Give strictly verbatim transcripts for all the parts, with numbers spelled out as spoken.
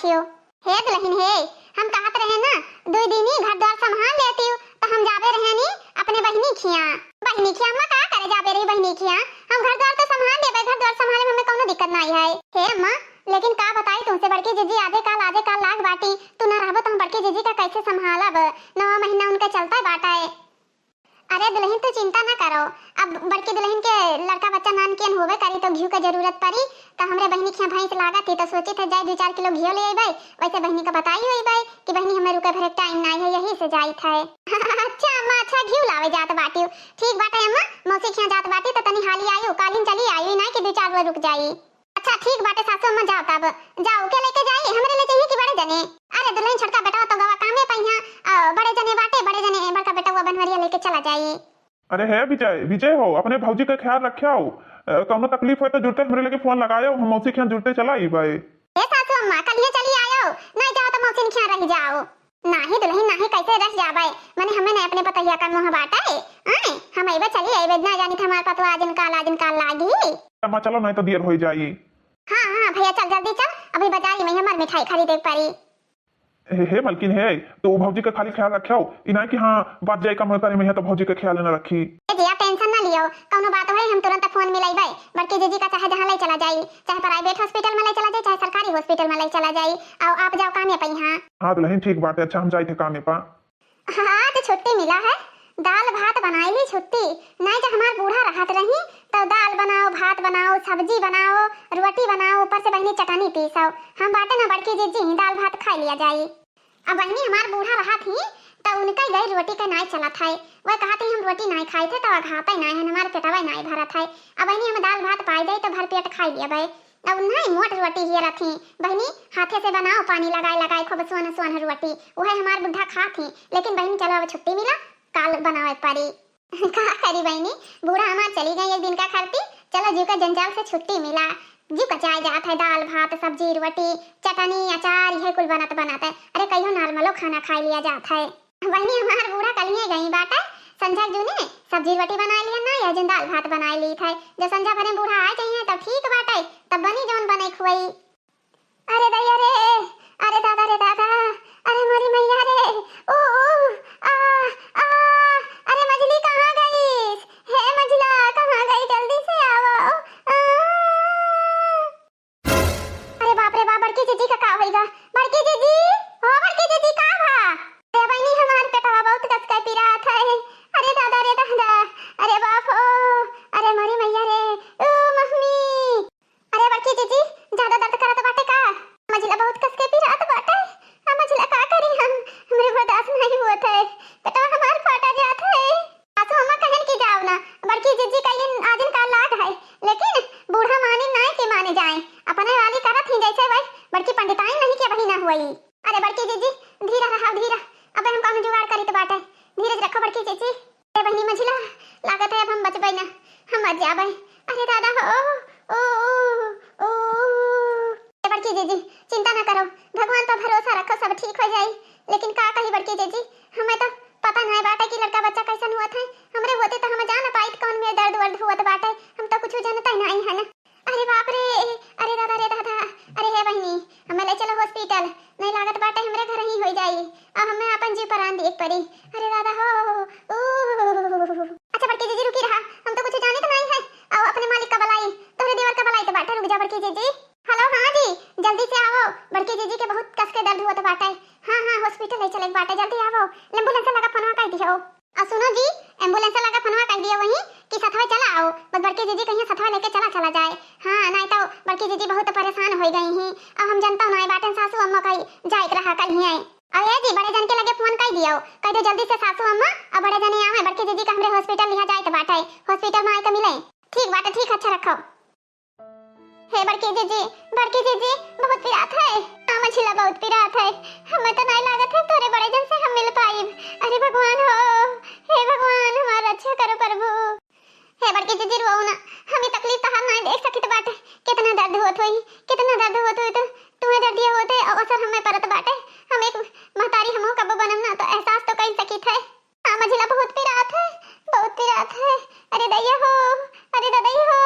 थियो। हे दुलहिन हे, हम कहत रहे ना, दुइ दिनी घर द्वार संभाल लेतिउ, त हम जाबे रहे नी अपने बहिनी खिया। बहिनी खिया अम्मा का करे जाबे रही बहिनी खिया? हम घर द्वार तो संभाल लेबे, घर द्वार संभाले में हमें कौनो दिक्कत नाई है। हे अम्मा, लेकिन का बताई तुमसे, बड़की जिज्जी आधे काल, आधे काल लाग बाटी, तू ना रहबो त हम बड़की जिज्जी का कैसे संभालब? नवा महीना उनका चलता बाटा है। अरे दुलहिन, तू चिंता ना करो, अब बड़की दुलहिन के लड़का बच्चा नानकियन होबे करी तो घिउ के जरूरत परी, तो हमरे बहिनी खिया भैंस लागत ही तो सोचित है जाई दुइ चार किलो घिउ ले अइबै। वैसे बहिनी का बताई होइबै कि बहिनी हमें रुके भरे टाइम नाई है, यही से जाइत है। अच्छा अम्मा, अच्छा घिउ लावे जात बाटिउ, ठीक बाटे अम्मा, मौसी खिया जात बाटी तो तनी हाली आइउ, कालिन चली आइउ, नाई कि दुइ चार रोज रुक जाई। अच्छा ठीक बाटे सासू अम्मा, जाओ तब। जाओ, के लेके जाई, हमरे ले चाहिए कि बड़े जने? अरे दुलहिन, छोटका बेटवा तो गवा कामे पइहा, अ, बड़े जने बाटे, बड़े जने बड़का बेटवा बनवरिया लेके चला जाई। अरे हे विजय, विजय हो, अपने भौजी का ख्याल रख्याओ, अ, कौनो तकलीफ होए तो जुरते हमरे लेके फोन लगायो, हम मौसी खिया जुरते चला अइबै। ए सासू अम्मा, कलिए चली आयो, नाई जाओ तो मौसिन खिया रह जाओ। नाही दुलहिन नाही, कैसे रह जाबै? मने हमें नहीं अपने पतोहिया का मोह बाटे। आए, हम अइबे चली अइबे, ना जानी था हमार पतवा आजिन काल, आजिन काल लागी। अम्मा चलो, नहीं तो देर हो जाई। हाँ, हाँ भैया चल, जल्दी चल, अभी बाजारी में हमार मिठाई खरीदे के पड़ी। हे, हे मलकिन हे, तो भौजी का खाली ख्याल रख्याओ, ई नहीं कि हाँ बात जाए कम करे में है तो भौजी का ख्याल न रखी। ए जी, आप टेंशन ना लियो, कौनो बात होए हम तुरंत फोन मिलाइबे। बड़की जीजी का चाहे जहाँ ले चला जाई, चाहे प्राइवेट हॉस्पिटल में ले चला जाई, चाहे सरकारी हॉस्पिटल में ले चला जाई, और आप जाओ कामे पइहा। हाँ दुलहिन ठीक बाटे, अच्छा हम जाई थे कामे पा। हाँ, आज छुट्टी मिला है, दाल भात बनाई ली छुट्टी। नहीं जब हमार बूढ़ा रहत रही, तब दाल बनाओ, भात बनाओ, सब्जी बनाओ, रोटी बनाओ, ऊपर से बहिनी चटनी पीसो। हम बाटे ना बड़की जीजी ही, दाल भात खाई लिया जाई। अब बहिनी हमार बूढ़ा रहत ही, त उनका गई रोटी का नाई चलत है। वह कहत ही हम रोटी नाई खाई थे, तो अघाते नाई है, हमार पेटवा नाई भरत है। अब बहिनी हम दाल भात पाई जाई, तो भर पेट खाई लिया भाई। अब नहीं मोट रोटी हियरत ही, बहिनी हाथे से बनाओ, पानी लगाए लगाए खूब सोन सोन रोटी, वह हमार बुढ़ा खात ही। लेकिन बहिनी चलो अब छुट्टी मिला, काल बनावे पड़ी। का करी बहिनी, बूढ़ा हमार चली गई एक दिन का खरती, चलो जीव का जंजाल से छुट्टी मिला। जीव का चाय जात है, दाल भात सब्जी रोटी चटनी अचार यह कुल बनत बनत है। अरे कहियो नॉर्मलो खाना खाई लिया जात है। बहिनी हमार बूढ़ा कलिए गई बाटे, संझा जूने सब्जी रोटी बनाए लिया ना, यह जन दाल भात बनाए ली थे। जब संझा भरे बूढ़ा आ जाइए तब ठीक बाटे, तब बनी जौन बने खुआई। अरे दैया रे, अरे दादा रे दादा, अरे मोरी मैया रे, ओ, ओ, आ, आ, अरे मझली कहाँ गईस? हे मझला कहाँ गई? जल्दी से आवो। आ। अरे बाप रे बाप, बड़की जीजी का का होइगा? बड़की जीजी, ओ बड़की जीजी का भा? अरे बहिनी हमार पेटवा बहुत कस के पिरात है। अरे दादा रे दादा, अरे बाप हो, अरे मोरी मैया रे, ओ मम्मी। अरे बड़की जीजी, ज्यादा दर्द करत बाटे का? मझिला बहुत कस के पिरात बाटे। आ मझिला का करी हम, हमरे बर्दाश्त नहीं होत है, पेटवा हमार फाटा जात है। सासू अम्मा कहन की जाओ ना, बड़की जीजी का इन आजिन का लाग है, लेकिन बूढ़ा माने नाय के माने जाए, अपने वाली करत ही जैसे वही बड़की पंडिताइन नहीं के वही ना हुई। अरे बड़की जीजी, धीरा रहा धीरा, अब हम कौन जुगाड़ करी तो बाटे, धीरज रखो बड़की जीजी। ए बहिनी मझिला, लागत है अब हम बचबै ना, हम मर जाबै। अरे दादा हो, ओ, ओ, ओ, ओ। ए बड़की जीजी, चिंता ना करो, भगवान पर भरोसा रखो, सब ठीक हो जाई। लेकिन का कही बड़की जीजी, हमें तो पता नहीं बाटे कि लड़का बच्चा कैसन हुआ था। हमरे होते तो हम जान पाइत कौन में दर्द वर्द हुआ बाटे, हम तो कुछ जानते नहीं है ना। अरे बाप रे, अरे दादा रे दादा, अरे हे बहिनी, हमें ले चलो हॉस्पिटल, नहीं लागत बाटे हमरे घर ही हो जाई, अब हमें अपन जीव परान दिए के पड़ी। अरे दादा हो, ओ। अच्छा बड़की जीजी रुकी रहा, हम तो कुछ जाने तो नहीं है, आओ अपने मालिक का बलाई, तोहरे देवर का बलाई तो बाटे, रुक जा बड़की जीजी। हेलो हाँ जी, जल्दी से आओ, बड़की जीजी के बहुत कस के दर्द हुआ तो बाटे। हाँ हाँ हॉस्पिटल ले चले के बाटे, जल्दी आओ, एम्बुलेंस लगा फोनवा कर दियो। आ सुनो जी, एम्बुलेंस लगा फोनवा कह दियो वहीं कि सथवा चला आओ, बस बड़की जीजी कहिए सथवा लेके चला चला जाए। हाँ, नहीं तो बड़की जीजी बहुत परेशान हो गई ही। अब हम जनता नहीं बाटन सासू अम्मा कही जाए के रहा कल ही आए। अरे जी, बड़े जन के लगे फोन कह दियो, कह दो जल्दी से सासू अम्मा और बड़े जने आवे, बड़की जीजी का हमरे हॉस्पिटल लिहा जाए तो बाटे, हॉस्पिटल में आए के मिले। ठीक बाटे, ठीक, अच्छा रखो। हे बड़की जीजी, बड़की जीजी, बहुत पिरात है। हाँ मझिला, बहुत पिरात है। हमें तो नहीं लागत है तोरे बड़े जन से हम मिल पाइब। अरे भगवान हो, हे भगवान, हमार रक्षा करो प्रभु। हे बड़की जीजी, रोओ ना, हम ये तकलीफ तहार नहीं देख सकित बाटे। कितना दर्द होत होई, कितना दर्द होत होई तो तुम्हें दर्दिया होते और असर हमें परत बाटे। हम एक महतारी हमहू कबो बनम ना तो एहसास तो कर सकित है। हाँ मझिला, बहुत पिरात है, बहुत पिरात है। अरे दैया हो, अरे ददैया हो।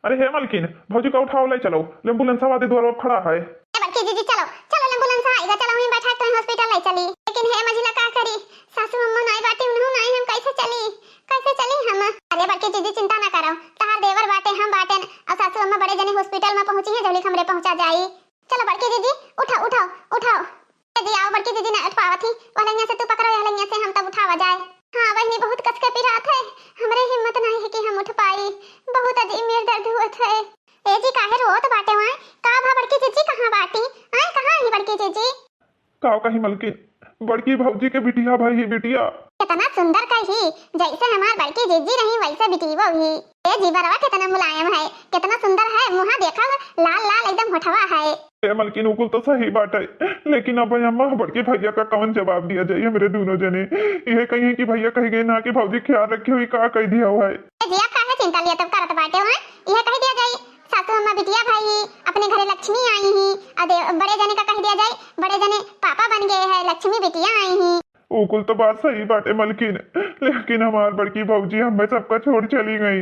अरे हे मलकिन, भौजी का उठाओ, ले चलो, एम्बुलेंस वाले द्वार पर खड़ा है। ए अरे बड़की जीजी, चिंता ना करो, तहार देवर बाटे, हम बाटेन, अउर सासू अम्मा बड़े जने hospital में पहुँची हैं, जल्दी हमरे पहुँचा जाई। चलो बड़की जीजी, उठाओ, उठाओ, उठाओ। ए जी, आओ बड़की जीजी, ना उठ पावत ही, वह लंगिया से तू पकड़ो, यह लंगिया से हम तब उठावा जाए। हाँ बहिनी, बहुत कस के पिरात है, हमरे हिम्मत नहीं है कि हम उठ पाई, बहुत अजीब मेर दर्द होत है। ए जी, काहे रोत बाटे वाय? का भा बड़की जीजी, कहाँ बाटी? आय, कहाँ ही बड़की जीजी? का कही मलकिन, बड़की भौजी के बिटिया भई ही बिटिया। कितना सुंदर कही, जैसे हमार बड़की जीजी रही वैसे बिटिया भी। ए जी, बरवा कितना मुलायम है, कितना सुंदर है, मुँहा देखा लाल लाल एकदम होठवा है। ए मलकिन, उ कुल तो सही बाटे, लेकिन अब अम्मा बड़की भैया का कवन जवाब दिया जाई? हमरे दोनों जने इहे कही कि भैया कही गए ना कि भौजी ख्याल रखे हुई का कह दिया हुआ है। ए जी, आप काहे चिंता लिया तब करत बाटे हो? इहे कह दिया जाई, सासू अम्मा बिटिया भई ही, अपने घरे लक्ष्मी आई ही, अदे बड़े जने का कह दिया जाई, बड़े जने पापा बन गए हैं, लक्ष्मी बिटिया आई ही। उ कुल तो बात सही बाटे मलकिन, लेकिन हमार बड़की भौजी हमें सबका छोड़ चली गई,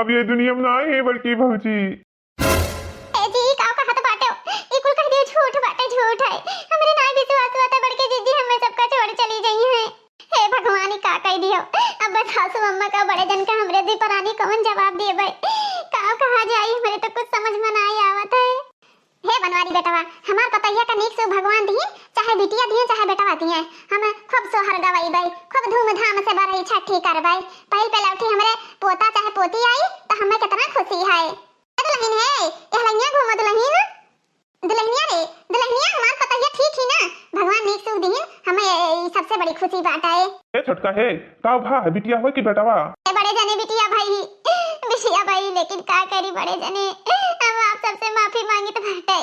अब ये दुनिया में ना है बड़की भौजी। ए जी, ई का कहत बाटे? ई कुल कह दियो झूठ बाटे, झूठ है। हमरे नाई विश्वास हुआ था, बड़की जीजी हमें सबका छोड़ चली गई हैं। हे भगवान, ई का कह दियो? अब बस सासू अम्मा का, बड़े जन का, हमरे दी परानी कौन जवाब दिए बे? का कहा जाई, हमरे तो कुछ समझ में नाई आवत है। हे बनवारी बेटवा, हमार पतोहिया का नीक से भगवान दिए, चाहे बिटिया दिए, चाहे बेटवा दिए, हम खूब सोहर गवइबे, खूब धूमधाम से बरही छठी करबे। पहिल पे लौटी हमरे पोता चाहे पोती आई, तो हमें कितना खुशी है। ए दुलहिन हे, ए हलैया घूमो दुलहिन। दुलहिनिया रे, दुलहिनिया हमार पतोहिया ठीक ही ना? भगवान नीक सुख दिहिन, हमें ई सबसे बड़ी खुशी बात है। ए छोटका हे, का भा है, बिटिया होय कि बेटवा? ए बड़े जने बिटिया भई, बिटिया भई, लेकिन का करी बड़े जने, हम आप सबसे माफी मांगित बाटे,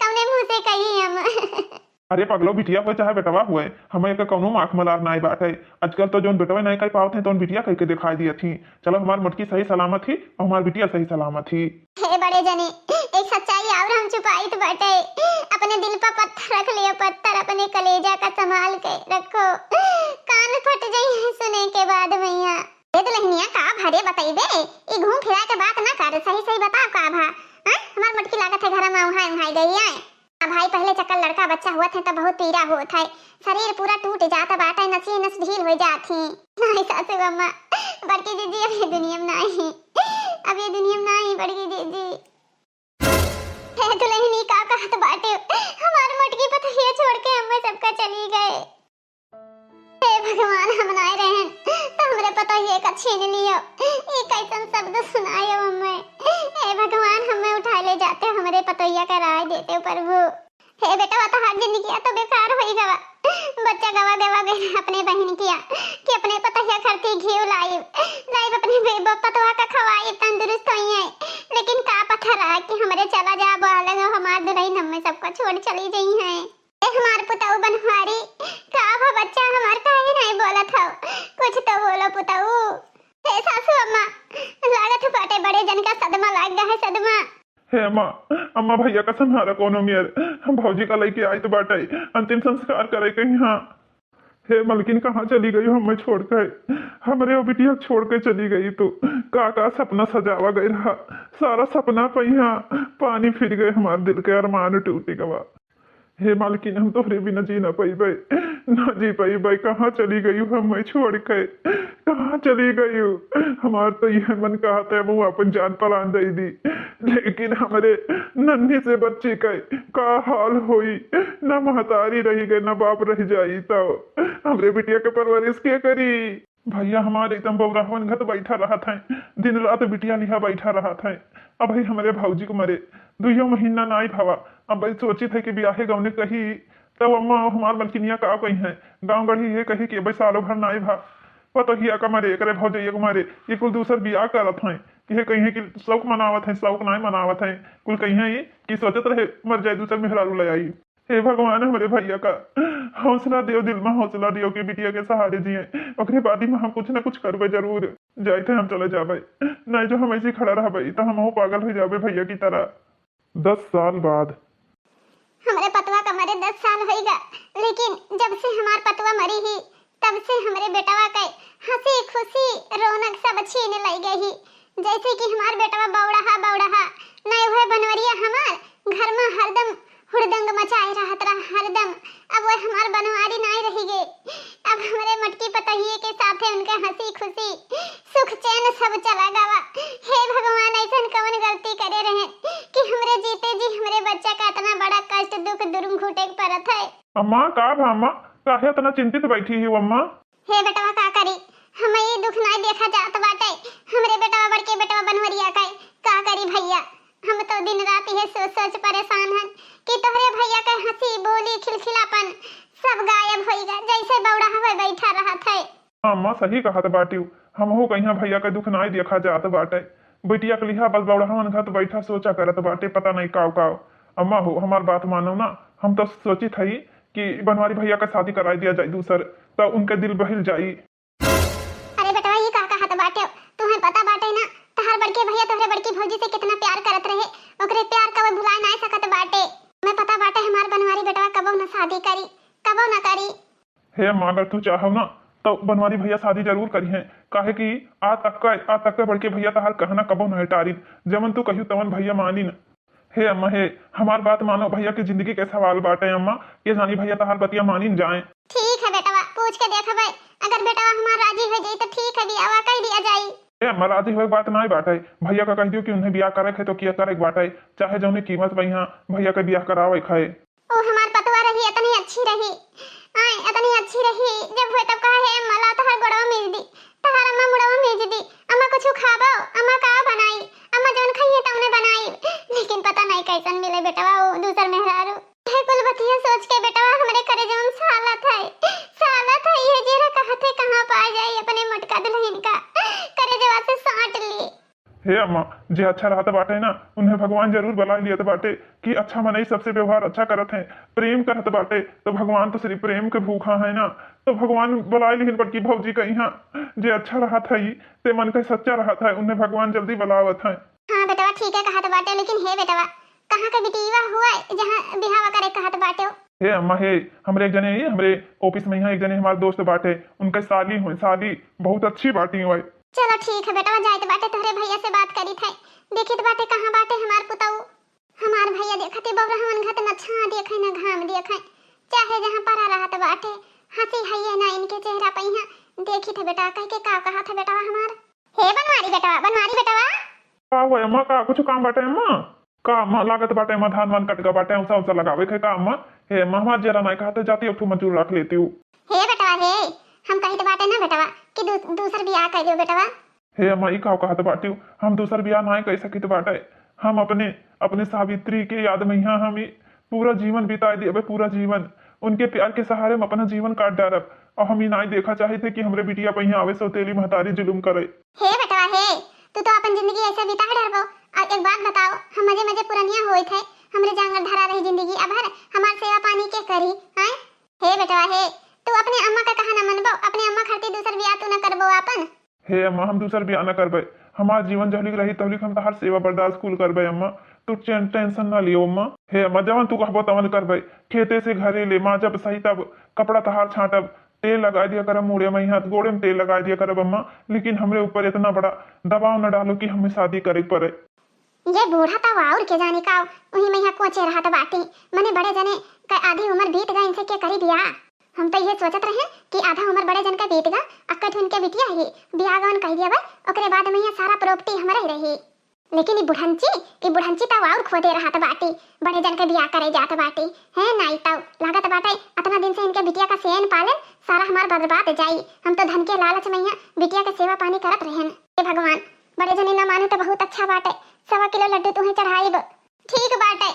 कौने मुंह से कही हम? अरे पगलो, बिटिया होय चाहे बेटवा होय, हमें एकर कौनो माख मलार नाई बाटे। आजकल तो जौन बेटवा नाई कह पावत हैं, तौन बिटिया कह के दिखाई दियत ही। चलो, हमार मोटकी सही सलामत ही और हमार बिटिया सही सलामत ही। हे बड़े जने, एक सच्चाई और हम छुपाइत बाटे। अपने दिल पर पत्थर रख लियो, पत्थर, अपने कलेजा का संभाल के रखो, कान फट जाई है सुने के बाद मैया। ए दुलहिनिया, का भा रे बतइबे? ई घूम फिरा के बात ना कर, सही सही बताओ का भा? हाँ? हमार मोटकी लागत है घर में उहाई उहाई गई है। अब भाई, पहले चक्कर लड़का बच्चा हुआ थे तो बहुत पीड़ा होत है, शरीर पूरा टूट जात बाटे, नसिए नस ढील हो जात ही। नहीं सासू अम्मा, बड़की जीजी अब ये दुनिया में नाही, अब ये दुनिया में नाही बड़की जीजी। हे दुलहिनी, का कहत बाटे? हमार मोटकी पतोहिया छोड़ के हमें सबका चली गए। हे भगवान, हम नाय रहन तो हमरे पतोहिया का छीन लियो। ये कैसन शब्द सुनायो हमें? हे भगवान, हमें उठा ले जाते, हमरे पतोहिया का राय देते प्रभु। हे बेटवा, तोहार जिंदगिया तो बेकार होई गवा। बच्चा गवा देवा गए अपने बहिन किया कि अपने पतोहिया खरती घी लाइब, लाइब अपने बे-, ब-, पतोहा का खवाइब, तंदुरुस्त होई है। लेकिन का पता रहा कि हमरे चला जाब अलग, हमार दुलहिन हमें सबका छोड़ चली गई है। ए हमार पुतऊ बनवारी, का हो बच्चा हमार, काहे नहीं बोलत हो? कुछ तो बोलो पुतऊ। हे सासू अम्मा, लागत बाटे बड़े जन का सदमा लाग गया है, सदमा। हे अम्मा, अम्मा भैया का संहारा कोनो मेर, हम भौजी का लइके आइत बाटे, अंतिम संस्कार करे के यहाँ। हे मलकिन, कहाँ चली गई हमें छोड़ के? हमरे वो बिटिया छोड़ के चली गई तू। का का सपना सजावा गई रहा, सारा सपना पहिया पानी फिर गए, हमार दिल के अरमान टूट गवा। हे मालकिन, हम तोहरे बिना जी ना पइबे, ना जी पइबे। कहाँ चली गई हमें छोड़ के, कहाँ चली गई? हमार तो यह मन कहत है, हम अपन जान परान दे दी, लेकिन हमरे नन्ही से बच्ची के का हाल होई? ना महतारी रही गए, ना बाप रह जाई, तो हमरे बिटिया के परवरिश के करी? भैया हमारे एकदम बौराहवन घत बैठा रहत हैं, दिन रात बिटिया लिहा बैठा रहत हैं। अब भाई हमरे भौजी को मरे दुइयो महीना नाई भवा। अब भाई सोचित है कि बियाहे गौने कही, तब अम्मा हमार मलकिनिया का कही हैं, गाँव गढ़ी ये कही कि भाई सालों भर नाई भा, पतोहिया का मरे, एकरे भौजैया को मरे, ये कुल दूसर बियाह करत हैं। ये कही हैं कि शौक मनावत हैं, शौक नाई मनावत हैं। कुल कही हैं ये कि सोचत रहे मर जाए, दूसर मेहरारू ले आई। हे भगवान, हमरे भैया का हौसला दियो, दिल में हौसला दियो कि बिटिया के सहारे जिए। ओकरे बाद ही में हम कुछ ना कुछ करबे जरूर। जाइत है हम चले जाबे, नहीं जो हम ऐसे ही खड़ा रहबे तो हम पागल हो जाबे भैया की तरह। दस साल बाद। हमरे पतवा का मरे दस साल होइगा, लेकिन जब से हमार पतवा मरी ही, तब से हमरे बेटवा के हंसी खुशी रौनक सब छीन लई गई ही। जैसे कि हमार बेटवा बौड़हा बौड़हा, नहीं हुए बनवरिया हमार घर में हरदम हुड़दंग मचाए रहत रहा हरदम। अब वो हमार बनवारी नाई रही गे। अब हमरे मटकी पतोहिए के साथे उनके हंसी खुशी सुख चैन सब चला गवा। हे भगवान, ऐसन कवन गलती करे रहे कि हमरे जीते जी हमरे बच्चा का इतना बड़ा कष्ट, दुख, दुर्म घूटे के पड़त है। अम्मा, का भा अम्मा? काहे इतना चिंतित बैठी हो अम्मा? हे बेटवा, का करी, हम ये दुख नाई देखा जात बाटे। हमरे बेटवा, बड़के बेटवा बनवरिया का, का करी भैया, हम तो दिन रात ये सोच सोच परेशान हन कि तोहरे भैया के हंसी, बोली, खिलखिलापन सब गायब होई गा, जैसे बौड़ा हवे बैठा रहत है। हाँ, अम्मा, सही कहत बाटिउ। हमहू कहिया भैया के दुख नाई देखा जात बाटे। बिटिया के लिहा बस बौड़हवन घत बैठा सोचा करत बाटे, पता नहीं काव काव। अम्मा हो, हमार बात मानो ना, हम तो सोचित हई कि बनवारी भैया के शादी कराई दिया जाए दूसर, त उनके दिल बहिल जाई। अरे बेटवा, ये का कहत बाटे? तुम्हें पता बाटे ना, तहार बड़के भैया तोहरे बड़की भौजी से कितना प्यार करत रहे, ओकरे प्यार का वो भुलाए नाई सकत बाटे। मैं पता बाटे हमार बनवारी बेटवा कबो न शादी करी, कबो न करी। हे अम्मा, अगर तू चाहव ना, तो बनवारी भैया शादी जरूर करिहें, काहे कि आज तक का, आज तक का बड़के भैया तहार कहना कबो नहीं टारिन। जवन तू कहियो तवन भैया मानिन। हे अम्मा, हे, हमार बात मानो, भैया के जिंदगी के सवाल बाटे अम्मा, ये जानी भैया तहार बतिया मानिन जाए। ठीक है बेटवा, पूछ के देखबे, अगर बेटवा हमार राजी हो जाई तो ठीक है, बियाह कह दिया जाई। हे अम्मा, राजी होए के बात नाई बाटे, भैया का कह दियो कि उन्हें बियाह करे के है तो किया करे के बाटे, चाहे जौने कीमत पे यहाँ भैया के बियाह करावे के है। ओ हमार पतवा रही, इतनी अच्छी रही, आय, इतनी अच्छी रही, जब हुए तब कहा, "हे अम्मा, ला तोहर गोड़वा मीज दी, तोहर अम्मा मुड़वा मीज दी, अम्मा कुछ खाबो, अम्मा का बनाई, अम्मा जौन खाइए तौने बनाई।" लेकिन पता नहीं कैसन मिले बेटवा, वो दूसर मेहरारू। हे कुल बतिया सोच के बेटवा हमरे करेजवा में सालत है, सालत है, ये जेरा कहत है कहाँ पा जाई अपने मोटका दुल्हन का, करेजवा से साट ली। हे अम्मा, जे अच्छा रहत बाटे ना, उन्हें भगवान जरूर बुलाए लियत बाटे कि अच्छा मनई सबसे व्यवहार अच्छा करत है, प्रेम करत बाटे, तो भगवान तो सिर्फ प्रेम के भूखा है ना, तो भगवान बुलाए लिहिन बड़की भौजी के यहाँ। जे अच्छा रहत है, ते मन के सच्चा रहत है, उन्हें भगवान जल्दी बुलावत है। हाँ बेटवा, ठीक है कहत बाटे, लेकिन हे बेटवा, कहाँ के बिटिया हुआ जहाँ बिहावा करे कहत बाटे? हे अम्मा, हे, हमरे एक जने, हमरे ऑफिस में यहाँ एक जने हमार दोस्त बाटे, उनके साली हुए, साली बहुत अच्छी बाटी हुए। चलो ठीक है बेटवा, जाइत बाटे तोहरे भैया से बात करी थे, देखित बाटे कहाँ बाटे हमार पुतऊ। हमार भैया देखते बौरहवन घत न छाँह देखे न घाम देखे, चाहे जहाँ परा रहत बाटे, हंसी है ये ना इनके चेहरा पे यहाँ। देखित है बेटा, कह के का कहा था बेटवा हमार? हे बनवारी बेटवा, बनवारी बेटवा। का हुआ अम्मा, का कुछ काम बाटे अम्मा? का अम्मा, लागत बाटे अम्मा धान वान कट गा बाटे, औसा औसा लगावे के का अम्मा? हे अम्मा, हमार जरा नाई कहत है, जाती एक ठो मजूर रख लेती हूँ। हे बेटवा हे, हम कहित बाटे ना बेटवा कि दू-, दूसर बियाह कर लियो बेटवा। हे अम्मा, ई का कहत बाटियो? हम दूसर बियाह नाई कर सकित बाटे। हम अपने, अपने सावित्री के याद में यहाँ हम ई पूरा जीवन बिताए दिए, पूरा जीवन उनके प्यार के सहारे हम अपना जीवन काट डारब। और हम ई नाई देखा चाहित है कि हमरे बिटिया पे यहाँ आवे सौतेली महतारी जुलुम करे। हे बेटवा हे, तू तो अपन जिंदगी ऐसे बिता डरबो। और एक बात बताओ, हम मजे मजे पुरनिया होइत है, हमरे जांगर धरा रही जिंदगी, अब हर हमार सेवा पानी के करी, हैं? हे बेटवा हे, तू अपने अम्मा का कहा न मनबो, अपने अम्मा खातिर दूसर बियाह तू न करबो आपन। हे अम्मा, हम दूसर बियाह न करबे, हमार जीवन जहलिक रही तहलिक हम तहार सेवा बर्दाश्त कुल करबे अम्मा, तू टें-, टेंशन न लियो अम्मा। हे अम्मा, जवन तू कहबो तवन करबे, खेते से घरे ले माजब सही तब कपड़ा तहार छांटब, तेल लगा दिया करब मूड़े में, हाथ गोड़े में तेल लगा दिया करब अम्मा, लेकिन हमरे ऊपर इतना बड़ा दबाव न डालो कि हमें शादी करे के पड़े। ये बूढ़ा त और के जाने का, वही में यहाँ कोचे रहत बाटी। मने बड़े जने का आधी उम्र बीत गए, इनसे के करी बियाह? हम तो ये सोचत रहे कि आधा उम्र बड़े जन का बीत गा, अक्का ठुन के बिटिया ही, बियाह गवन कह दिया बा, ओकरे बाद में यहाँ सारा प्रॉपर्टी हमरे ही रही। लेकिन ई बुढ़ंची, ई बुढ़ंची त और खोदे रहत बाटी, बड़े जन के बियाह करे जात बाटी। हैं नाई तौ, लागत बाटे अतना दिन से इनके बिटिया का सेन पालन सारा हमार बर्बाद जाई। हम तो धन के लालच में यहाँ बिटिया के सेवा पानी करत रहेन। हे भगवान, बड़े जने न माने तो बहुत अच्छा बाटे, सवा किलो लड्डू तुहे चढ़ाइब। ठीक बाटे,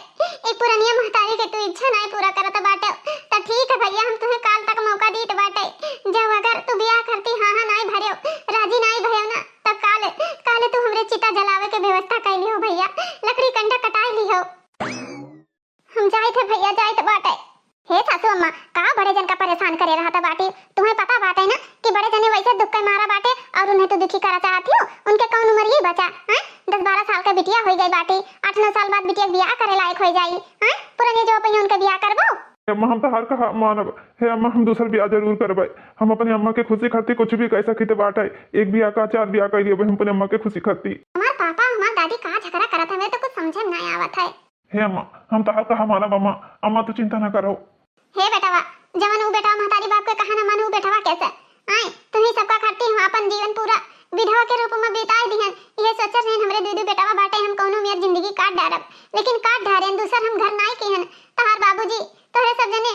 ए पुरनिया महतारी के तू इच्छा नाई पूरा करत बाटे, त ठीक है भैया, हम तुहे काल तक मौका दीत बाटे। जब अगर तू बियाह करती हाँ हाँ नाई भरेव, राजी नाई भरेव ना, तब काल, काल तू हमरे चिता जलावे के व्यवस्था कर लिहो भैया, लकड़ी कंडा कटाई लिहो। हम जाइत है भैया, जाइत बाटे। हे सासू अम्मा, का बड़े जन का परेशान करे रहत बाटी? तुम्हें पता बाटे ना कि बड़े जने वैसे दुख के मारा बाटे और उन्हें तू दुखी करा चाहत हो? उनके कौन उम्र ही बचा, हैं? दस बारह साल के बिटिया हो गई बाटी, आठ नौ साल बाद बिटिया के बियाह करे लायक हो जाई, हैं? पुरनिया जो पहिया उनके बियाह करबो? हे अम्मा, हम तहार कहा मानब। हे अम्मा, हम दूसर बियाह जरूर करबे। हम अपने अम्मा के खुशी खातिर कुछ भी कह सकित बाटे। एक बियाह का चार बियाह कर लिए हम अपने अम्मा के खुशी खातिर। हमार पापा, हमार दादी का झगड़ा करत हवे तो कुछ समझे में नहीं आवत है। हे अम्मा, हम तहार कहा मानब अम्मा, अम्मा तू चिंता न करो। हे बेटवा, जवन ऊ बेटवा महतारी बाप के कहा न मानू, ऊ बेटवा कैसे? आए, तुही सबका खातिर हम अपन जीवन पूरा विधवा के रूप में बिताई दिहन। इहे सोचत रहेन हमरे दुइ दुइ बेटवा बाटे, हम कौनो मेर जिंदगी काट डारब, लेकिन काट डारेन, दूसर हम घर नाई किहन। तहार बाबूजी तोहरे सब जने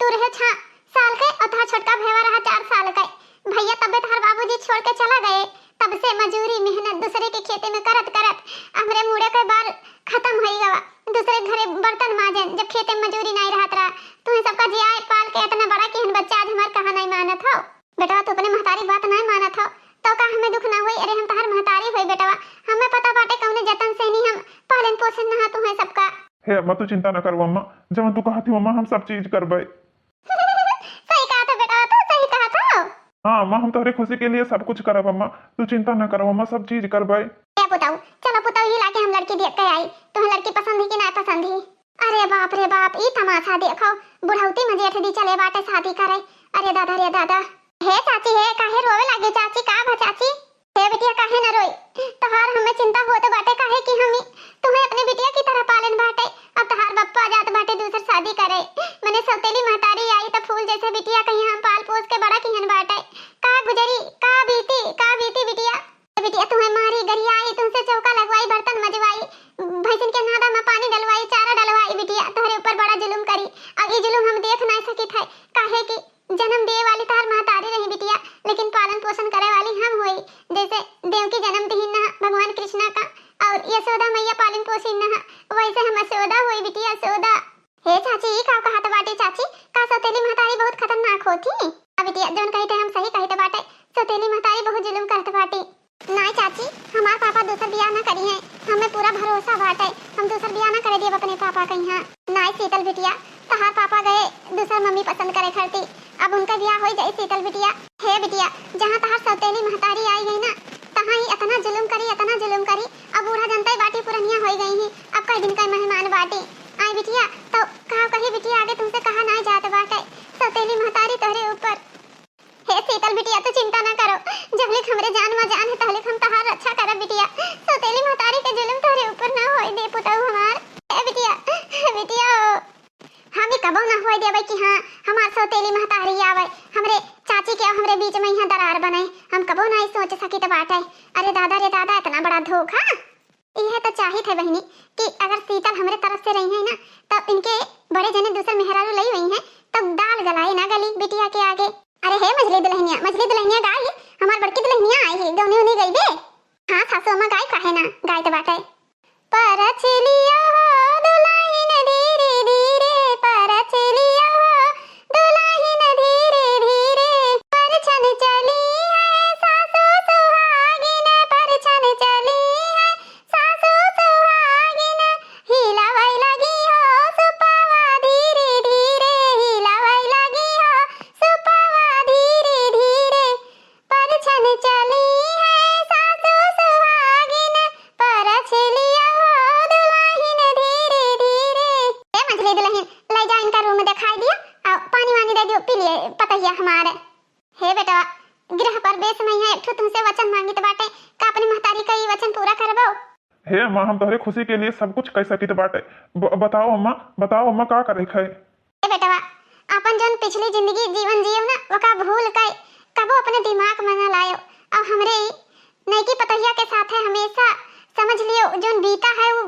तू रहे छह साल के और तहार छोटका भैया रहा चार साल के। भैया तबे तहार बाबूजी छोड़ के चला गए, तब से मजूरी मेहनत दूसरे के खेते में करत करत हमरे मूड़े के बाल खत्म होई गवा। दूसरे घरे बर्तन माजेन, जब खेते में मजूरी नाई रहत रहा। तुहें सबका जियाए पाल के इतना बड़ा किहन बच्चा, आज हमार कहा नाई मानत हो। बेटवा, तू अपने महतारी बात नाई मानत हो, तो का हमें दुख ना होई? अरे, हम तहार महतारी होई बेटवा, हमें पता बाटे कौने जतन से नहीं हम पालन पोषण नहा तुहें सबका। हे अम्मा, तू चिंता न करो अम्मा, जवन तू कहत हो अम्मा, हम सब चीज करबे। सही कहा था बेटवा, तू सही कहा था। हाँ अम्मा, हम तोहरे खुशी के लिए सब कुछ करब अम्मा, तू चिंता न करो अम्मा, सब चीज करबे। ए पुताऊ, चलो पुताऊ, ही लाके हम लड़की देख के आई, तुम्हें लड़की पसंद ही कि ना पसंद ही? अरे बाप रे बाप, ई तमाशा देखो, बुढ़ौती में जेठ दी चले बाटे शादी करे। अरे दादा रे दादा। हे चाची, हे काहे रोवे लागे चाची, का भा चाची? हे बिटिया, काहे न रोई? तोहार हमें चिंता होत बाटे, काहे कि हम ही तुम्हें अपने बिटिया की तरह पालन बाटे। अब तोहार बप्पा जात बाटे दूसर शादी करे, मने सौतेली महतारी आई त फूल जैसे बिटिया कहीं हम पाल पोस के बड़ा किहन बाटे। का गुजरी, का बीती, का बीती बिटिया? ए बिटिया, तुम्हें मारी गरियाई, तुमसे चौका लगवाई, बर्तन मजवाई, भैंसिन के नादा में पानी डलवाई, चारा डलवाई बिटिया, तोहरे ऊपर बड़ा जुलुम करी। अब ई जुलुम हम देख नाई सकित है, काहे कि जन्म दिए वाली तोहर महतारी रही बिटिया, लेकिन पालन पोषण करे वाली हम होई। जैसे देवकी जन्म दिहिन ना भगवान कृष्णा का और यशोदा मैया पालन पोषिन ना, वैसे हम यशोदा होई बिटिया, यशोदा। हे चाची, ई का कहत बाटी चाची? का सौतेली महतारी बहुत खतरनाक होती? अब बिटिया, जौन कहित है हम सही कहित बाटे, सौतेली महतारी बहुत जुलुम करत बाटी। नाई चाची, हमार पापा दूसर बियाह ना करी हैं, हमें पूरा भरोसा बाटे, हम दूसर बियाह ना करे दियब अपने पापा के यहाँ। नाई शीतल बिटिया, तहार पापा गए दूसर मम्मी पसंद करे खरती, अब उनका बियाह होई जाई शीतल बिटिया। हे बिटिया, जहाँ तहार सौतेली महतारी आई गई ना, तहाँ ही इतना जुलुम करी, इतना जुलुम करी, अब बूढ़ा जनता ही बाटी पुरनिया होई गई ही, अब कई दिन का मेहमान बाटी। आई बिटिया, तो का कही बिटिया, आगे तुमसे कहा नाई जात बाटे। सौतेली महतारी तोहरे ऊपर। हे शीतल बिटिया, तू चिंता ना करो, जब लिख हमरे जान में जान है, तब लिख हम तहार रक्षा करब बिटिया। सौतेली महतारी के जुलुम तोहरे ऊपर ना होए दे पुतऊ हमार। हे बिटिया, हे बिटिया, हम ही कबो ना होए देबै कि हाँ, हमार सौतेली महतारी आवे, हमरे चाची के और हमरे बीच में यहाँ दरार बने। हम कबो ना सोच सकित बाटे। अरे दादा रे दादा, इतना बड़ा धोखा। यह तो चाहित है बहिनी कि अगर शीतल हमरे तरफ से रही है ना, तब इनके बड़े जने दूसर मेहरारू लई हुई हैं, तब दाल गलाए ना गली बिटिया के आगे। अरे हे मझली दुल्हनिया, मझली दुल्हनिया गाई, हमार बड़की दुल्हनिया आई है, गौनी उनी गई बे। हाँ सासू अम्मा, गाई काहे ना, गाई तो बाटे। परछ लियो हो दुलहिन धीरे धीरे, परछ लियो हो दुलहिन धीरे धीरे। परछन चली है सासु सुहागिन, परछन चली है सासु सुहागिन। हिलावै लगी हो सुपवा धीरे धीरे, हिलावै लगी हो सुपवा धीरे धीरे। परछन चली है सासु सुहागिन, परछ लियो हो दुलहिन धीरे धीरे। ए मझली दुलहिन, ले जा इनका रूम दिखाई दियो, और पानी वानी दे दियो, पी लिए पतहिया हमारे। हे बेटवा, गृह प्रवेश में यहाँ एक ठो तुमसे वचन मांगित बाटे, का अपनी महतारी का ई वचन पूरा करबो? हे अम्मा, हम तोहरे खुशी के लिए सब कुछ कह सकित बाटे। ब-, बताओ अम्मा, बताओ अम्मा, का करे है? ए बेटवा, आपन जौन पिछली जिंदगी जीवन जियो ना, ओका भूल के कबो अपने दिमाग में ना लायो। अब हमरे ई नईकी पतोहिया के साथे हमेशा समझ लियो, जौन बीता है उ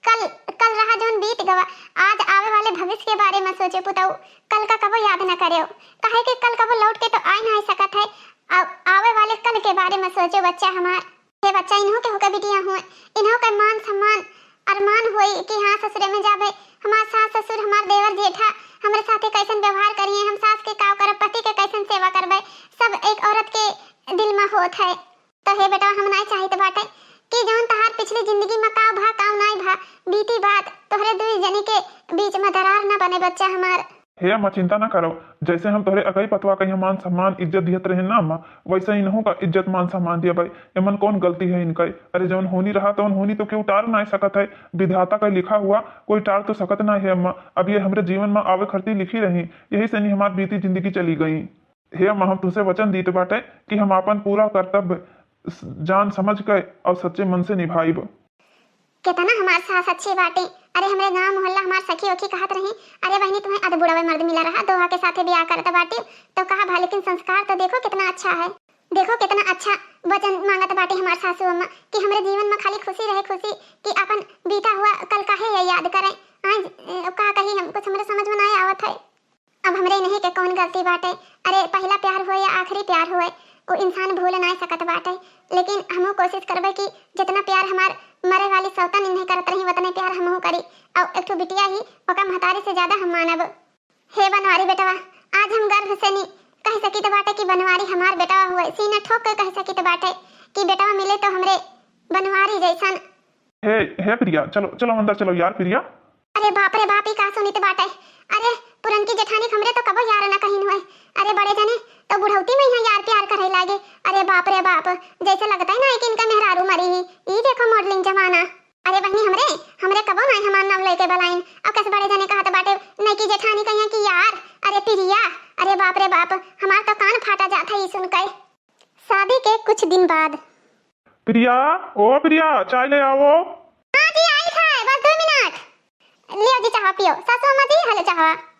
कल, कल रहा जौन बीत गवा। आज आवे वाले भविष्य के बारे में सोचो पुतऊ, कल का कबो याद ना करो, काहे कि कल कबो लौट के तो आ ना सकत है। अब आवे वाले कल के बारे में सोचो बच्चा हमार। हे बच्चा, इन्हों के होके बिटिया हुए, इन्हों के मान सम्मान अरमान होई कि हाँ ससुरे में जाबे, हमार सास ससुर, हमार देवर जेठा हमरे साथे कैसन व्यवहार करिए, हम सास के काव करब, पति के कैसन सेवा करबे, सब एक औरत के दिल में होत है। तो हे बेटवा, हम नाई चाहित बाटे कि जौन तहार पिछली जिंदगी में काव भा, काव नाई भा, बीती बात, तोहरे दुई जनी के बीच में दरार ना बने बच्चा हमार। हे अम्मा, चिंता ना करो, जैसे हम तोहरे अकई पतवा के यहाँ मान सम्मान इज्जत दियत रहे ना अम्मा, वैसे इनहू का इज्जत मान सम्मान दिया भाई। एमन कौन गलती है इनका? अरे जौन होनी रहा तौन होनी तो क्यों टाल ना सकत है, विधाता का लिखा हुआ कोई टाल तो सकत ना है अम्मा। अब ये हमरे जीवन में आवे खरती लिखी रही, यही से नहीं हमार बीती जिंदगी चली गई। हे अम्मा, हम तुमसे वचन दीत बाटे कि हम आपन पूरा कर्तव्य स-, जान समझ के और सच्चे मन से निभाइब। केतना हमार सास अच्छी बाटी। अरे हमरे गांव मोहल्ला हमार सखी ओखी कहत रही, "अरे बहिनी, तुम्हें अध बुढ़ावे मर्द मिला रहा, दोहा के साथे बियाह करत बाटी।" तो कहा भा, लेकिन संस्कार तो देखो कितना अच्छा है। देखो कितना अच्छा वचन मांगत बाटे हमार सासू अम्मा कि हमरे जीवन में खाली खुशी रहे, खुशी, कि अपन बीता हुआ कल काहे ये याद करें। आज, ए, का कही हम, कुछ हमरे समझ में नाहीं आवत है। अब हमरे इन्हीं के कौन गलती बाटे? अरे, पहिला प्यार होए या आखिरी प्यार होए, वो इंसान भूल नाहीं सकत बाटे। लेकिन हमहू कोशिश करबे कि जितना प्यार हमार मरे वाली सौतन इन्हें करत रही, उतने प्यार हमहू करी। और एक ठो बिटिया ही ओका महतारी से ज्यादा हम मानब। हे बनवारी बेटवा, आज हम गर्व से नी कह सकित बाटे कि बनवारी हमार बेटवा हुए, सीना ठोक के कह सकित बाटे कि बेटवा मिले तो हमरे बनवारी जैसन। हे, हे प्रिया, चलो, चलो अंदर चलो यार प्रिया। अरे बाप रे बाप, ई का सुनित बाटे? अरे पुरनकी जेठानी हमरे तो कबो यार न कहिन हुए। अरे बड़े जने तो बुढ़ौती में यहाँ यार प्यार करे लागे। अरे बाप रे बाप, जैसे लगता है ना कि इनका मेहरारू मरी ही। ई देखो मॉडलिंग जमाना। अरे बहनी हमरे, हमरे कबो नाई हमार नाम लेके बलाइन। अब कस बड़े जने कहत बाटे नैकी जेठानी कहिया कि यार, अरे प्रिया, अरे बाप रे बाप, हमार तो कान फाटा जात है ई सुन के। शादी के कुछ दिन बाद। प्रिया, ओ प्रिया, चाय ले आओ। हाँ जी, आई है, बस दो मिनट। लियो जी चाह पियो। सासू अम्मा जी, हलो चाह।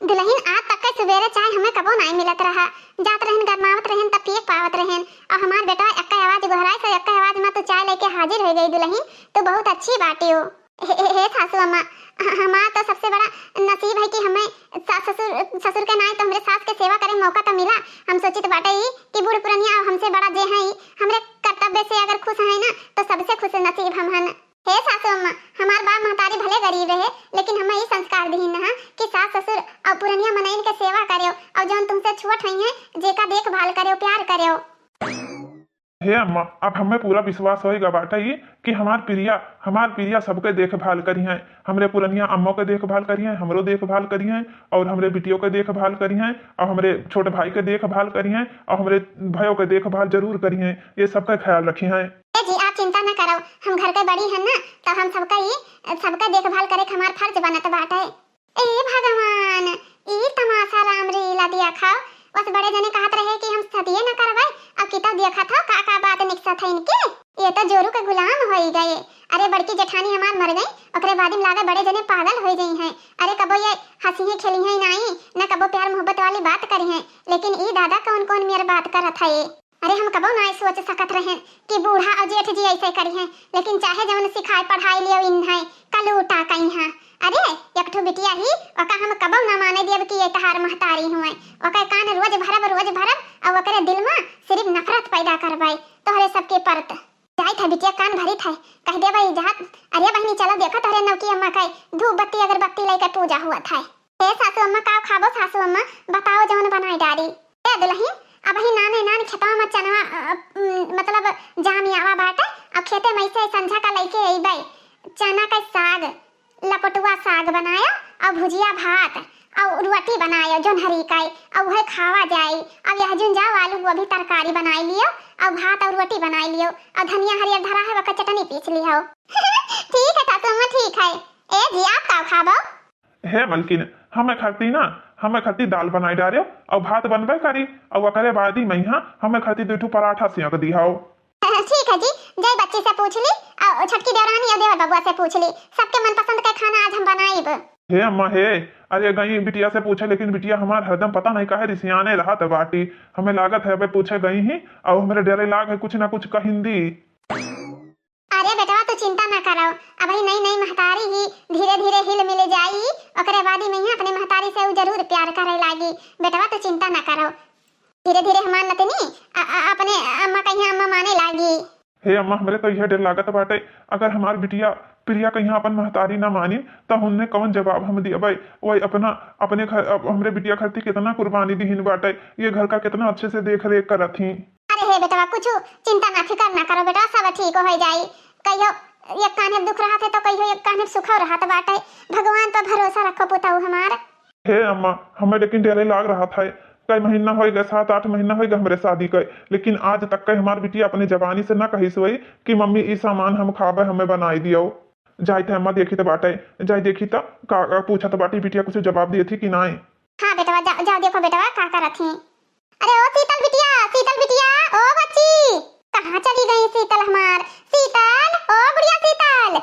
दुलहिन, आज तक के सुबेरे चाय हमें कबो नाई मिलत रहा। जात रहन, गरमावत रहन, तब पिए पावत रहन। और हमार बेटवा एक्का आवाज गोहराइस, एक्का आवाज में तू चाय लेके हाजिर हो गई दुलहिन। तू बहुत अच्छी बाटी हो। हे, हे, हे सासू अम्मा, ह-, हमार तो सबसे बड़ा नसीब है कि हमें सास ससुर, ससुर के नाई तो हमरे सास के सेवा करे मौका तो मिला। हम सोचित बाटे ही कि बूढ़ पुरनिया और हमसे बड़ा जे हैं, हमरे कर्तव्य से अगर खुश हैं ना, तो सबसे खुश नसीब हम हन। हे सासू अम्मा, हमार बाप महतारी भले गरीब रहे, लेकिन हमें ई संस्कार दिहिन हा कि सास ससुर और पुरनिया मनइन के सेवा करेव और जौन तुमसे छोट हई हैं, जेका देखभाल करेव, प्यार करेव। हे अम्मा, अब हमें पूरा विश्वास होइगा बाटे ई कि हमार प्रिया, हमार प्रिया सबके देखभाल करी हैं, हमरे पुरनिया अम्मो के देखभाल करी हैं, हमरो देखभाल करी हैं, और हमरे बिटियों के देखभाल करी हैं, और हमरे छोट भाई के देखभाल करी हैं, और हमरे भयो के देखभाल जरूर करी हैं। ये सबका ख्याल रखी हैं। ए जी, आप चिंता न करो, हम घर के बड़ी हन ना, तो हम सबका ही, सबका देखभाल करे के हमार फर्ज बनत बाटे। ए भगवान, ई तमाशा राम लीला देखा। बस बड़े जने कहत रहे कि हम सदिये न करबे, अब किताब देखत हो का का बात निकसत है इनके। ये तो जोरू के गुलाम होई गए। अरे बड़की जेठानी हमार मर गई, ओकरे बाद में लागे बड़े जने पागल हो गई हैं। अरे कबो ये हंसी है खेली है नाई, न कबो प्यार मोहब्बत वाली बात करी हैं, लेकिन ई दादा कौन कौन मेर बात करत है। अरे हम कबो नाई सोच सकत रहेन कि बूढ़ा और जेठ जी ऐसे करिहें, लेकिन चाहे जवन सिखाए पढ़ाई लियो इन्हें, कलूटा कइहाँ। अरे एक ठो बिटिया ही, ओका हम कबो ना माने दियब कि ये तहार महतारी हुए। ओकर कान रोज भरब, रोज भरब, और ओकरे दिल में सिर्फ नफरत पैदा करबे तोहरे सबके परत। जाइत है बिटिया, कान भरित है, कह देबे इजाजत। अरे बहिनी चलो देखो तोहरे नौकी अम्मा के धूप बत्ती अगरबत्ती लेके पूजा हुआ था। हे सासू अम्मा, का खाबो सासू अम्मा, बताओ जवन बनाई डारी। ए दुलहिन, अबही नाने नान खेतवा में चनवा, अ, उम, मतलब जामियावा बाटे, अब खेते में से संझा का लइके अइबे। चना का साग, लपटुआ साग बनायो, और भुजिया भात, और रोटी बनायो जोन्हरी का, और वह खावा जाई। अब यह जुन जाओ आलू गोभी तरकारी बनाई लियो, और भात और रोटी बनाई लियो, और धनिया हरियर धरा है, वका चटनी पीस लियो। ठीक है सासू अम्मा, ठीक है। ए जी, आप का खाबो? हे मलकिन, हमें खाती ना, हमें खाती दाल बनाई डारे, और भात बनबे करी, और ओकरे बाद ही मैं यहाँ हमें खाती दो ठो पराठा सेंक दिहाओ। ठीक है जी, जय बच्ची से पूछ ली, और छोटकी देवरानी और देवर बबुआ से पूछ ली, सबके मनपसंद के खाना आज हम बनाइब। हे अम्मा हे, अरे गई बिटिया से पूछे, लेकिन बिटिया हमार हरदम पता नहीं काहे रिसियाने रहत बाटी। हमें लागत है अबे पूछे गई ही, और हमरे डरे लाग है कुछ ना कुछ कहिन दी। अरे बेटवा, तू चिंता ना करो, अबही नई नई महतारी ही, धीरे धीरे हिल मिल जाई, ओकरे बाद ही में अपने महतारी से उ जरूर प्यार करे लागी। बेटवा, तू चिंता ना करो, धीरे धीरे हमार नतनी अ-, अ-, अपने अम्मा कहिया अम्मा माने लागी। हे अम्मा, हमरे तो यह डर लागत बाटे, अगर हमार बिटिया प्रिया कहिया अपन महतारी ना मानी, त उन्हें कौन जवाब हम दियबै? वही अपना, अपने घर, अब हमरे बिटिया खातिर कितना कुर्बानी दिहिन बाटे, ये घर का कितना अच्छे से देख रेख करत ही। अरे हे बेटवा, कुछ चिंता ना, फिकर ना करो बेटवा, सब ठीक हो जाई। कहियो एक कान्हे दुख रहत है तो कहियो एक कान्हे सुखो रहत बाटे। भगवान पर भरोसा रखो पुतऊ हमार। हे अम्मा, हमें लेकिन डरे लाग रहत है। कई महीना होइगा, सात आठ महीना होइगा हमरे शादी के, लेकिन आज तक के हमार बिटिया अपने जबानी से ना कहिस होई कि मम्मी ई सामान हम खाबे, हमें बनाई दियो। जाइत है अम्मा, देखी त बाटे, जाई देखी त का, का पूछत बाटी बिटिया, कुछ जवाब दिए थी कि नाई? हाँ बेटवा, जा, जा देखो बेटवा का करत ही। अरे ओ शीतल बिटिया, शीतल बिटिया, ओ बच्ची, कहाँ चली गई शीतल हमार? शीतल, ओ बुढ़िया शीतल।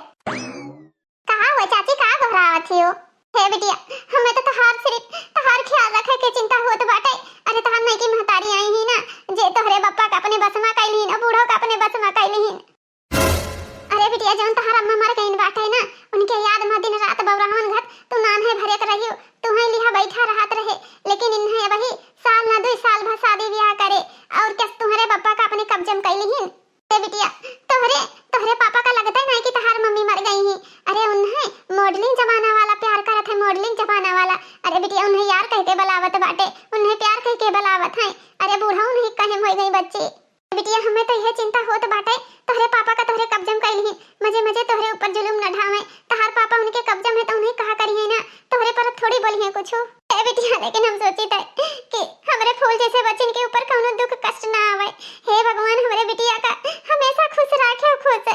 कहाँ हुआ चाची, का घबरावत ही हो? हे बिटिया, हमें तो तहार सिर्फ तहार ख्याल रखे के चिंता होत बाटे। अरे तहार नई की महतारी आई ही ना, जे तोहरे बप्पा लिहिन। अरे बिटिया, जौन तहार अम्मा मर गईन बाटे ना, उनके याद मा दिन रात बौरावन घत तू नान्हे भरे के रहियो, तू हैं लिहा बैठा रहत रहे, लेकिन इन्हें अबही साल ना दुई साल भा शादी ब्याह करे, और क्या तुहरे पप्पा का अपने कब्जे में कई लिहिन? ए बिटिया, तोहरे, तोहरे पापा का लगता ही नहीं कि तहार मम्मी मर गई ही। अरे उन्हें modeling जमाना वाला प्यार करत है, modeling जमाना वाला। अरे बिटिया, उन्हें यार कह के बुलावत बाटे, उन्हें प्यार कह के बुलावत है। अरे बूढ़ा उन्हें कहे में हो गई बच्ची। बिटिया, हमें तो यह चिंता होत बाटे, तोहरे पापा का तोहरे कब्जे में कई लिहिन, मजे मजे तोहरे ऊपर जुलुम न ढावे। तहार पापा उनके कब्जे में तो उन्हें कहा करिए ना, तोहरे पर थोड़ी बोलिए कुछ। ए बिटिया, लेकिन हम सोचित है कि हमरे फूल जैसे बच्चन के ऊपर कौनो दुख कष्ट ना आवे। हे भगवान, हमरे बिटिया का हमेशा खुश राखे, खुश।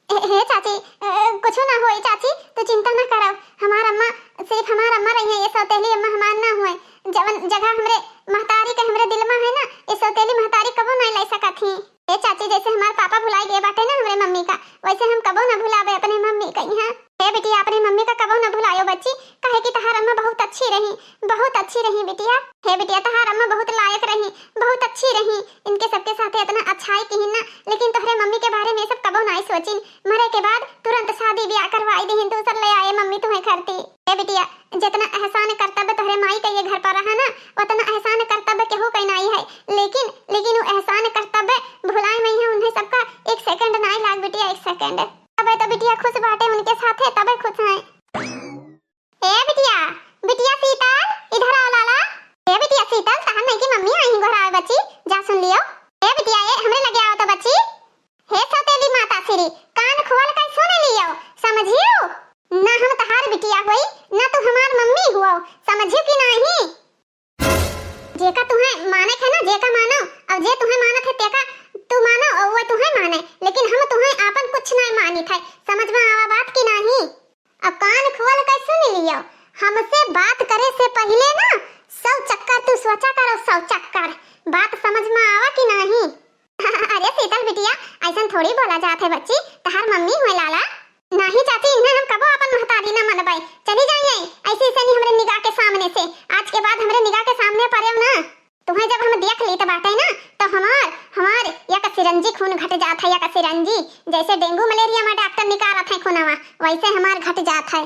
हे, हे चाची, अ, कुछो ना होई चाची, तू चिंता ना करव। हमार अम्मा, सिर्फ हमार अम्मा रही है, ये सौतेली अम्मा हमार ना हुए। जवन जगह हमरे महतारी के हमरे दिल में है ना, ये सौतेली महतारी कबो नहीं ले सकत ही। हे चाची, जैसे हमार पापा भुलाई गए बाटे ना हमरे मम्मी का, वैसे हम कबो ना भुलावे अपने मम्मी का यहाँ। हे बिटिया, अपने मम्मी का कबो ना भुलायो बच्ची, काहे कि तहार अम्मा बहुत अच्छी रही, बहुत अच्छी रही बिटिया। हे बिटिया, तहार अम्मा बहुत लायक रही, बहुत अच्छी रही, इनके सबके साथे इतना अच्छाई किहिन ना, लेकिन तोहरे मम्मी के बारे में ये सब कबो नाई सोचिन। मरे के बाद तुरंत शादी ब्याह करवाई दिहिन, दूसर ले आए मम्मी तुम्हें करती। ए बिटिया, जितना एहसान कर्तव्य तोहरे माई के ये घर पर रहा ना, उतना एहसान कर्तव्य केहू के नाई है, लेकिन, लेकिन वो एहसान कर्तव्य भुलाए में है उन्हें सबका एक second नाई लाग बिटिया, एक second। तबे तो बिटिया खुश बाटे उनके साथे, तबे खुश हैं। ए बिटिया, बिटिया शीतल, इधर आओ लाला। ए बिटिया शीतल, तहार नई की मम्मी आई हैं घर आवे बच्ची, जा सुन लियो। ए बिटिया, ए हमरे लगे आओ तो बच्ची। हे सौतेली माता श्री, कान खोल के सुन लियो, समझियो? ना हम तहार बिटिया होई, ना तू हमार मम्मी हुओ, समझियो कि नाही? जेका तुहें माने है ना, जेका मानो, और जे तुहें मानत है तेका तू मानो, और वो तुहें माने, लेकिन हम तुहें आपन कुछ नहीं मानित है, समझ में आवा बात की नाही? अब कान खोल के सुन लियो, हमसे बात करे से पहिले ना सौ चक्कर तू सोचा करो, सौ चक्कर। बात समझ में आवा कि नाही? अरे शीतल बिटिया, ऐसन थोड़ी बोला जात है बच्ची, तहार मम्मी हुए लाला। नाही चाची, इन्हें हम कबो अपन महतारी ना मनबे। चली जाइए ऐसे, ऐसे नहीं हमरे निगाह के सामने से। आज के बाद हमरे निगाह के सामने पड़े ना, तुम्हें जब हम देख ली तो बाटे ना, तो हमार, हमार या का सिरंजी खून घट जात है, या का सिरंजी। जैसे डेंगू मलेरिया में डॉक्टर निकारत है खूनवा, वैसे हमार घट जात है।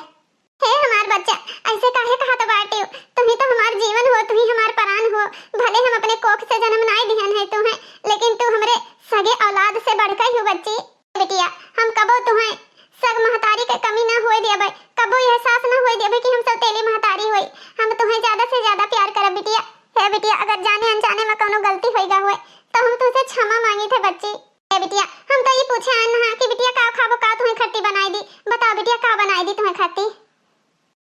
हे हमार बच्चा, ऐसे काहे कहत बाटे? तुही तो हमार जीवन हो, तुही हमार परान हो। भले हम अपने कोख से जन्म नाई दिहन है तुहें, लेकिन तू हमरे सगे औलाद से बढ़कर ही हो बच्ची। बिटिया, हम कबो तुहें सग महतारी के कमी ना होए देबे, कबो यह एहसास ना होए देबे कि हम सौतेली महतारी होई। हम तुहें ज्यादा से ज्यादा प्यार करब बिटिया। हे बिटिया, अगर जाने अनजाने में कौनो गलती होई गा होए, तो हम तुझसे क्षमा मांगी थे बच्ची। हे बिटिया, हम तो ये पूछे आए ना कि बिटिया का खाबो, का तुहें खट्टी बनाई दी? बताओ बिटिया, का बनाई दी तुहें खट्टी?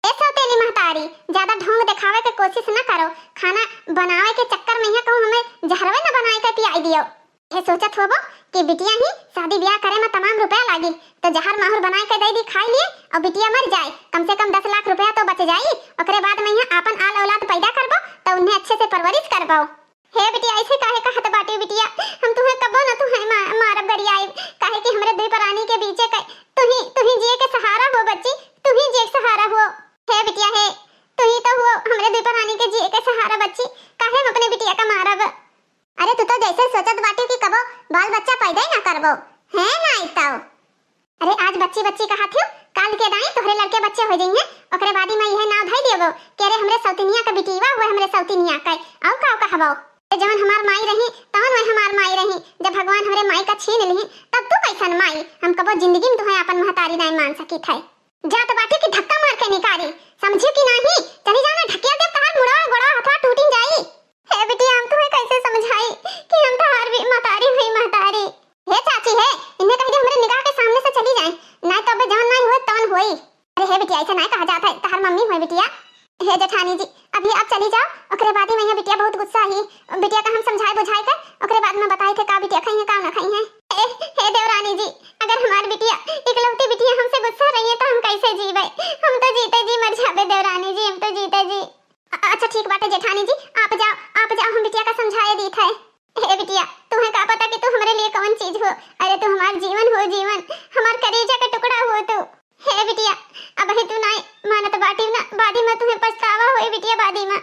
ए सौतेली महतारी, ज्यादा ढोंग देखावे के कोशिश न करो। खाना बनावे के चक्कर में यहाँ कहूँ हमें जहरवे न बनाए के पियाई दियो। ये सोचत होबो कि बिटिया ही शादी ब्याह करे में तमाम रुपया लागी, तो जहर माहुर बनाए के दे दी, खाई लिए और बिटिया मर जाए, कम से कम दस लाख रुपया तो बच जाई। ओकरे बाद में यहाँ आपन आल औलाद पैदा करबो, तो उन्हें अच्छे से परवरिश करबो। हे बिटिया, ऐसे काहे कहत बाटे बिटिया? हम तुहें कबो न तुहें मा-, मारब गरियाई, काहे कि हमरे दुई परानी के बीचे के तुही, तुही जिए के सहारा हो बच्ची, तुही जिए के सहारा हो। हे बिटिया हे, तुही तो हो हमरे दुई परानी के जिए के सहारा बच्ची, काहे हम अपने बिटिया का मारब? अरे तू तो जैसे सोचत बाटे कि कबो बाल बच्चा पैदा ही ना करबो, है ना आई तो। अरे आज बच्ची बच्ची कहा थियो, काल के दाई तोहरे लड़के बच्चे हो जाइए, ओकरे बादी में यह नाव धई दियो कि अरे हमरे सौतिनिया का बिटीवा हुए, हमरे सौतिनिया का, और का कहबो? ए जवन हमार माई रही, तवन वह हमार माई रही। जब भगवान हमरे माई का छीन लिही, तब तू कैसन माई? हम कबो जिंदगी में तुहें आपन महतारी नाई मान सकी थे। जात बाटी की धक्का मार के निकारी, समझियो कि नाही? चली जाना, ढकिया दे तहार मुड़वा गोड़वा हथवा टूटिन जाई। हे बिटिया, हम तुहें कैसे समझाई कि हम तहार भी महतारी हुई महतारी। हे चाची हे, इन्हें कह दे हमरे निगाह के सामने से चली जाए, नाई तो अबे जवन नाई होए तवन होई। अरे हे बिटिया, ऐसे नाई कहा जात है, तहार मम्मी हुए बिटिया। हे जेठानी जी, अभी आप चली जाओ, ओकरे बाद ही में यहाँ बिटिया बहुत गुस्सा ही। बिटिया का हम समझाए बुझाए कर, ओकरे बाद में बताए थे का बिटिया खाई है, का ना खाई है। ए, हे देवरानी जी, अगर हमार बिटिया, इकलौती बिटिया हमसे गुस्सा रही है तो हम कैसे जीवे? हम तो जीते जी मर जाबे देवरानी जी, हम तो जीते जी। अ-, अच्छा ठीक बाटे जेठानी जी, आप जाओ, आप जाओ, हम बिटिया का समझाए दी थे। हे बिटिया, तुम्हें का पता कि तू हमारे लिए कौन चीज हो? अरे तू हमार जीवन हो, जीवन, हमार करेजा का टुकड़ा हो तू। हे बिटिया, अब ही तू नाई मानत बाटी ना, बादी में तुम्हें पछतावा होई बिटिया, बादी में।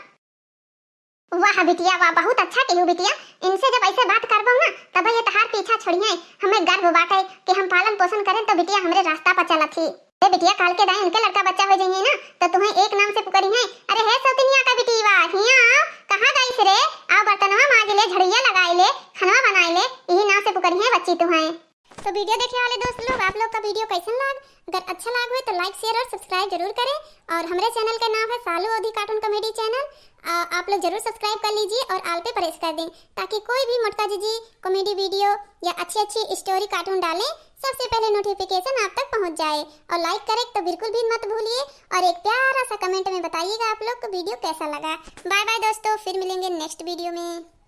वाह बिटिया वाह, बहुत अच्छा कहू बिटिया, इनसे जब ऐसे बात करबो ना, तब ये तहार पीछा छोड़िहैं। हमें गर्व बाटे कि हम पालन पोषण करें तो बिटिया हमरे रास्ता पर चलत ही। ए बिटिया, काल के दाई उनके लड़का बच्चा हो जाइहैं ना, तो तुहैं एक नाम से पुकरिहैं, "अरे हे सौतनिया का बिटिया, हियाँ आओ, कहाँ गइस रे? आओ बर्तनवा माज ले, झड़िया लगाई ले, खनवा बनाई ले," यही नाम से पुकरिहैं बच्ची तुहैं। तो वीडियो देखे वाले दोस्त लोग, आप लोग का वीडियो कैसन लाग? अगर अच्छा लाग हुए तो like, share और subscribe जरूर करें। और हमरे चैनल का नाम है सालू अवधी कार्टून कॉमेडी चैनल। आ, आप लोग जरूर subscribe कर लीजिए और all पे प्रेस कर दें, ताकि कोई भी मोटका जीजी कॉमेडी वीडियो या अच्छी अच्छी स्टोरी कार्टून डालें, सबसे पहले नोटिफिकेशन आप तक पहुंच जाए। और लाइक करें तो बिल्कुल भी मत भूलिए और एक प्यारा सा कमेंट में बताइएगा आप लोग को वीडियो कैसा लगा। बाय बाय दोस्तों, फिर मिलेंगे नेक्स्ट वीडियो में।